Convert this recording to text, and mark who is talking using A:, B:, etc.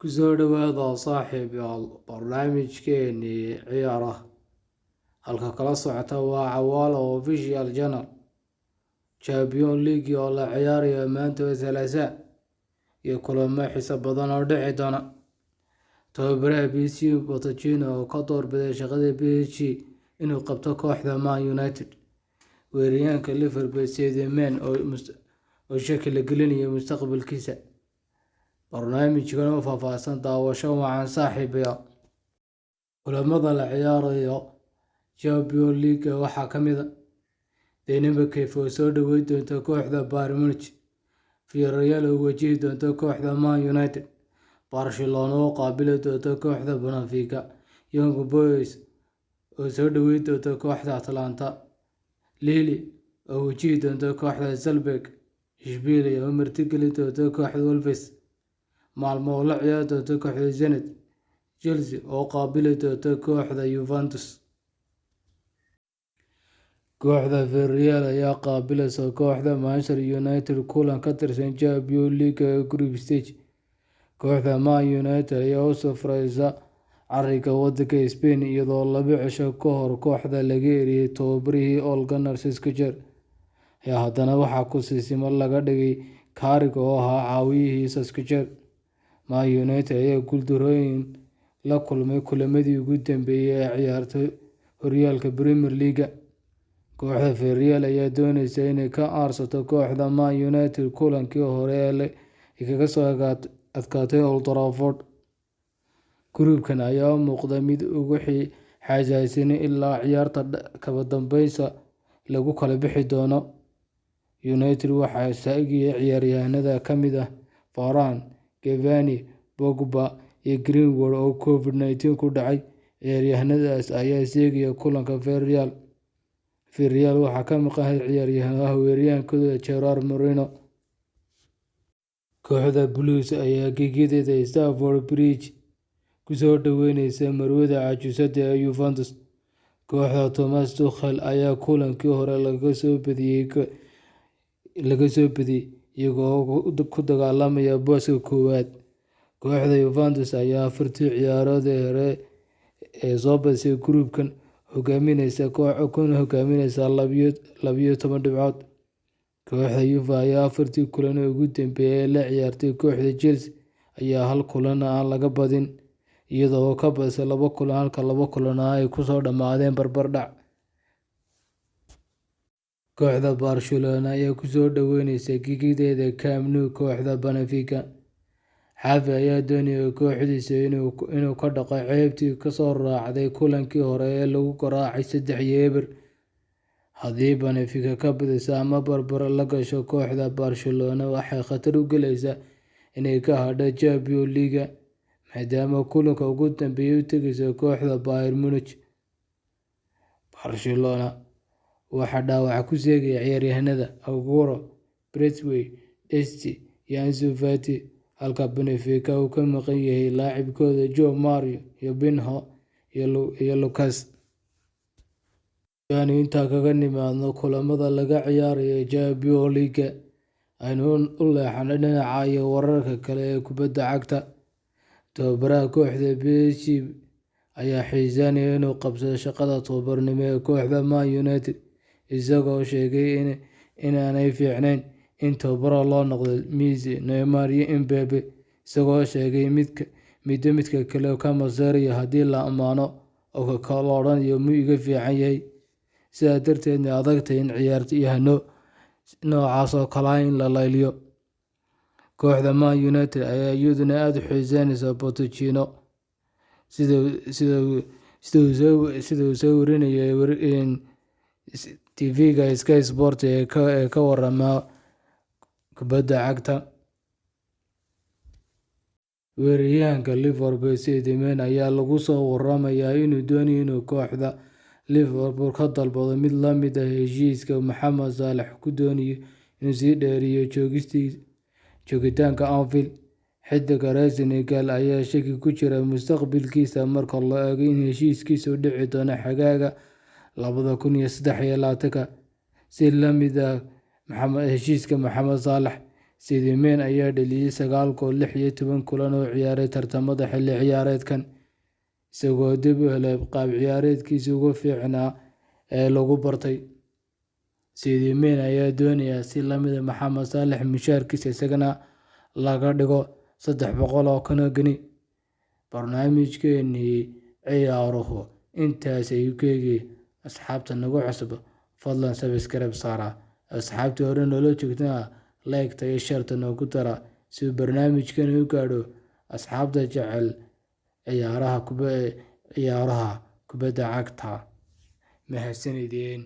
A: Ku soo dhawaada, saaxiibayaal, barnaamijkeenii ciyaaraha. Halka kala socota waa Cawaalo Official Channel. Champions League oo la ciyaarayo maanta oo Salaaso iyo kulamo xiiso badan oo dhici doona. Tababaraha PSG Pochettino oo ka doorbiday shaqada PSG inuu qabto kooxda Man United. Weeraryahanka Liverpool Sadio Mane oo shaki la gelinayo mustaqbalkiisa. Barnaamijkan oo faahfaahsan, daawasho wacan, saaxiibayaal. Kulamada la ciyaarayo Champions League waxaa ka mid ah Dynamo Kiev oo soo dhaweyn doonta kooxda Bayern Munich, Villarreal oo wajihi doonta kooxda Man United, Barcelona oo qaabili doonta kooxda Benfica, Young Boys oo soo dhaweyn doonta kooxda Atalanta, Lille oo wajihi doonta kooxda Salzburg, Ishbilia oo martigelin doonta kooxda Wolves, Malmo oo la ciyaari doonta kooxda Zenit, Chelsea oo qaabili doonta kooxda Juventus. Kooxda Villarreal ayaa qaabilaysa kooxda Manchester United kulan ka tirsan Champions League ee group stage. Kooxda Man United ayaa u safraysa cariga waddanka Spain iyadoo 2 cisho ka hor kooxda laga eryay tababarihii Ole Gunnar Solskjaer, ayaa haddana waxaa ku-sii-simo laga dhigay Carrick oo ahaa caawiyihii Solskjaer. Man United ayaa guuldarrooyin la kulmay kulamadii ugu dambeeyay ee ciyaartay horyaalka Premier League. Kooxda Villarreal ayaa dooneysa inay ka aarsato kooxda Man United kulankii hore ee ay kaga soo adkaatay Old Trafford. Gruubkan ayaa u muuqda mid ugu xasaasisan ilaa ciyaarta kama dambaysta lagu kala bixi doono. United waxaa seegaya ciyaaryahanada ka mid ah Varane, Cavani, Pogba iyo Greenwood oo Covid-19 ku dhacay. Ciyaaryahanadaas ayaa seegaya kulanka Villarreal. Villarreal waxaa ka maqan hal ciyaaryahan oo ah weeraryahankooda Gerard Moreno. Kooxda Blues ayaa gegida Stamford Bridge ku soo dhaweyneysa marwada cajuusada ee Juventus. Kooxda Thomas Tuchel ayaa kulankii hore laga soo badiyay iyagoo ku dagaalamaya booska koowaad. Kooxda Juventus ayaa afartii ciyaarood ee hore ee soo badisay gruubkan kuna hogaamineysa 12 dhibcood. Kooxda Juve ayaa afartii kulan ee ugu dambeeyay ee la ciyaartay kooxda Chelsea ayaa hal kulan aan laga badin, iyadoo ka badisay laba kulan halka laba kulan ay kusoo dhamaadeen barbardhac. Kooxda Barcelona ayaa ku soo dhaweyneysa gegida Camp Nou kooxda Benfica. Xavi ayaa doonaya kooxdiisa inuu ka dhaqo ceebtii kasoo raacday kulankii hore ee lagu garaacay 3-0. Haddii Benfica ka badiso ama barbaro la gasho kooxda Barcelona, waxay khatar u gelaysaa inay ka hadho Champions League maadaama kulanka ugu dambeeya u tagayso kooxda Bayern Munich. Barcelona waxaa dhaawac ku seegaya ciyaaryahanada Aguero, Braithwaite, Dest iyo Ansu Fati, halka Benfica uu ka maqan yahay laacibkooda Joao Mario iyo Pinho iyo Lucas. Hadii intaa kaga nimaadno kulamada laga ciyaarayo Champions League, aynu u leexano dhinaca iyo wararka kale ee kubadda cagta. Tababaraha kooxda PSG ayaa xiiseynaya inuu qabsado shaqada tababarnimo ee kooxda Man United, isagoo sheegay inaanay fiicnayn in tababare loo noqdo Messi, Neymar iyo Mbappe, isagoo sheegay midba midka kale ka maseerayo haddii la ammaano oo ka kale odhanayo muu iga fiican yahay. Sidaa darteedna adagtahay in ciyaaryahanno noocaas oo kale ah in la layliyo. Kooxda Man United ayaa iyaduna aad u xiiseyneysa Pochettino, sida uu soo warinayo TV-ga Sky Sports ee ka warama kubadda cagta. Weeraryahanka Liverpool Sadio Mane ayaa lagu soo waramayaa inuu doonayo inuu kooxda Liverpool ka dalbado mid la mid ah heshiiska Mohamed Salah ku doonayo inuu sii dheereeyo joogitaanka Anfield. Xiddiga reer Senegal ayaa shaki ku jira mustaqbalkiisa marka loo eego in heshiiskiisu dhici doono xagaaga 2023, si la mid ah heshiiska Mohamed Salah. Sadio Mane ayaa dhaliyay 9 gool 16 kulan oo ciyaaray tartamada xilli ciyaareedkan, isagoo dib u helay qaab ciyaareedkiisii ugu fiicnaa ee lagu bartay. Sadio Mane ayaa doonaya si la mid ah Mohamed Salah mushaharkiisa isagana laga dhigo 300,000 oo gini. Barnaamijkeenii ciyaaruhu intaas ayuu ku eegayay. Asxaabta nagu cusub, fadlan subscribe saara. Asxaabtii hore noola joogtana, like-ta iyo share-ta noogu dara si uu barnaamijkani u gaadho asxaabta jecel ciyaaraha kubadda cagta. Mahadsanideen.